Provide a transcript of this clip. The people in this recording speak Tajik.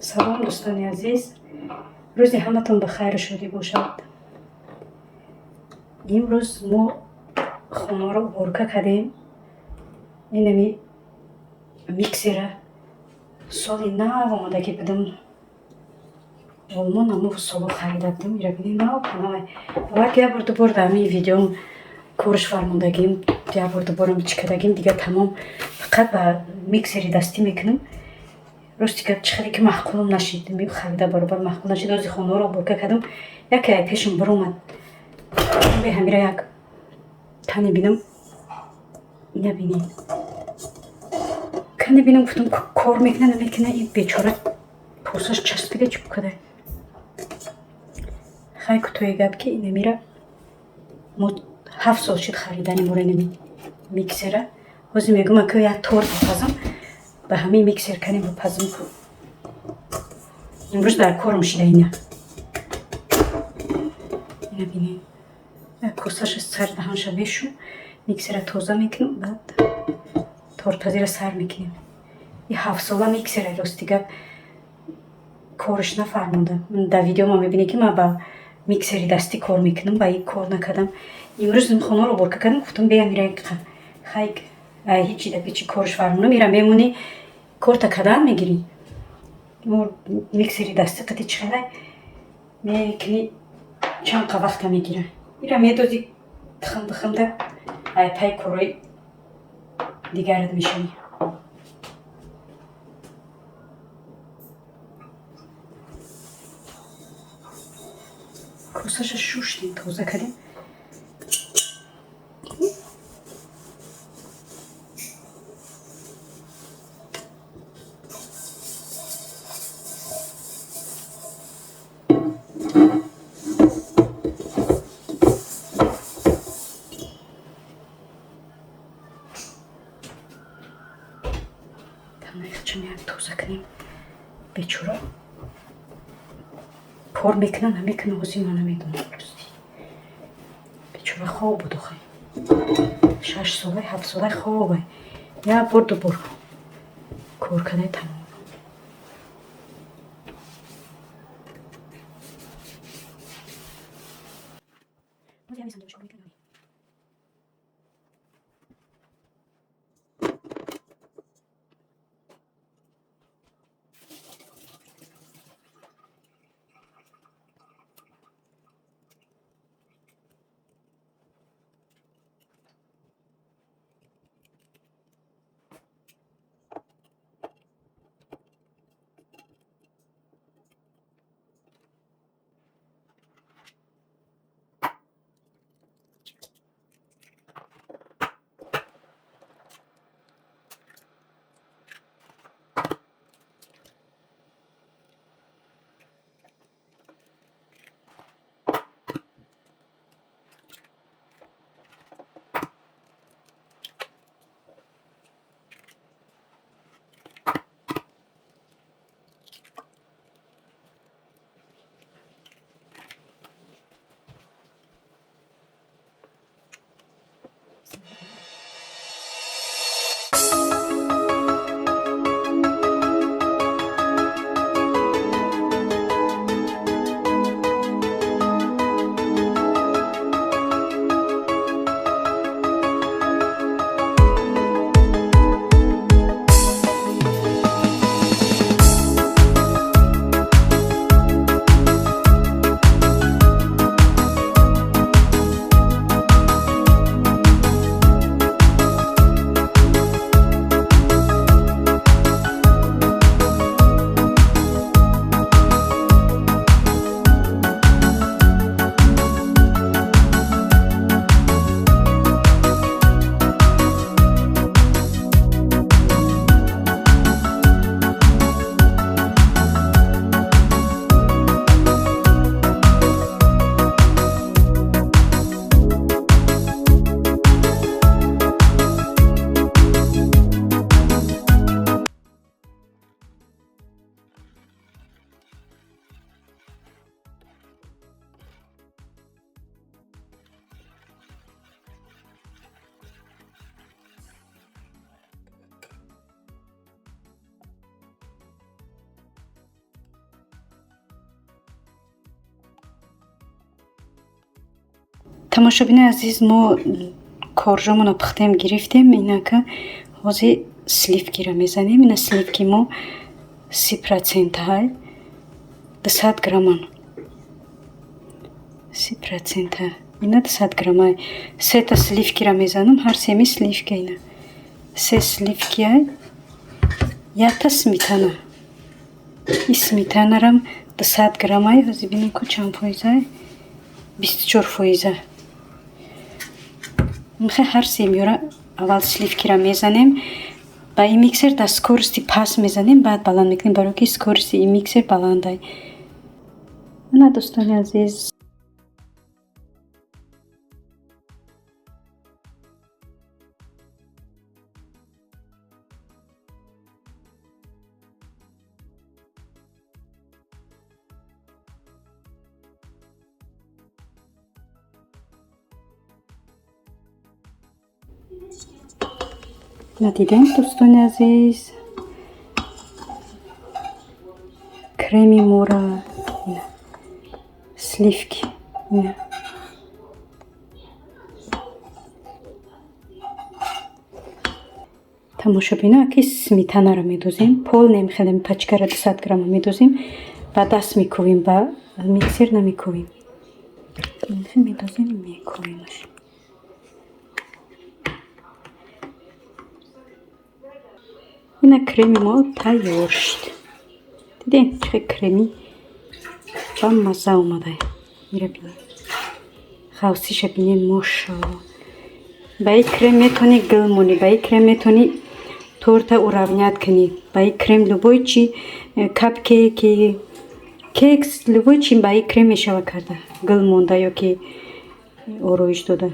Салом, дӯстони азиз, рӯзи ҳаматон ба хайру шодӣ бошад. Имрӯз мо хонаро уборка кардем. Инами миксера соли нав омадагӣ будам. Олмон амо соло харида будам. Ира бинед, нав навай. Бовар ки як бор ду бор дар ҳамин видеом корш фармондагим, як бор ду борам чӣ кардагим, дигар тамом, фақат ба миксери дастӣ мекунам. Рости гап, чӣ хеле ки маъқулам нашид, харида баробар маъқул нашид. Ози хонаро уборка кардам, яке ай пешам биромад. Бе ҳамира як кане бинам, ина бинед. Кане бинам, гуфтам, кор мекуна, намекуна, и бечора посаш часпида чӣ када. Хай, кӯтоҳи гап, ки инамира мо 7 сол шуд харидани мора, инами миксера. Ҳозир мегӯм, ака, як торт бипазам, ба ҳамин миксер канем бипазам. Имрӯз дар корам шида ина. Ина бинед. Як косаша сар даҳанша мешум, миксера тоза мекунам, баъд тортпазира сар мекунем. И ҳафтсола миксера, рости гап, корш нафармуда. Дар видеома мебинед, ки ман ба миксери дастӣ кор мекунам, ба ин кор накардам. Имрӯз хонаро уборка кардам, гуфтам, беям ира, хай, ҳичи да печи корш фармонам, ира мемонӣ, корта кадан мегирӣ. Миксери дастӣ қати чӣ хелай мекунӣ, чанд қа вақта мегира. Ира медозӣ, тихм бихмда, ай пай корои дигарат мешавӣ. Косаша шуштем, тоза кардем. Танахчам як тоза кунем. Бечора кор мекуна, намекуна, ҳозир ман намедонам, рости. Бечора хоб буд охай. 6 солай, 7 солай хобай. Як бор, ду бор кор кардай, тамом. Тамошобинои азиз, мо коржомонро пухтем, гирифтем. Инака ҳозир сливкиро мезанем. Ина сливки мо 30 процентаҳай, 200 грамман. 30 процента ина 200 граммай. Сета сливкиро мезанам, ҳар семи сливка, ина се сливкиай, якта сметана. И сметанарам 200 граммай. Ҳозир бинем, ку чанд фоизай? 24 фоиза. Михай ҳар семиёра аввал сливкиро мезанем ба ин миксер, дар скорости паст мезанем, баъд баланд мекунем, барое ки скорости ин миксер баландай. Ана, дӯстони азиз. Надидем, дӯстони азиз, креми мора, сливки ина. Тамошобино, аки сметанаро медозем, полный хеле пачкара, 200 грамма медозем, ба даст мекӯвем, ба миксер намекӯвем. Медозем, мекӯвемаш. Ина креми мо тайёр шуд. Дидем, чӣ креми ба мазза омада. Ира бинед, ғавсиша бинед, мошалло. Ба ин крем метавонӣ гул монӣ, ба ин крем метавонӣ торта уравнять кунӣ, ба ин крем любой чи, капкейки, кекс, любой чи ба ин крем мешава карда, гул монда ё ки ороиш дода.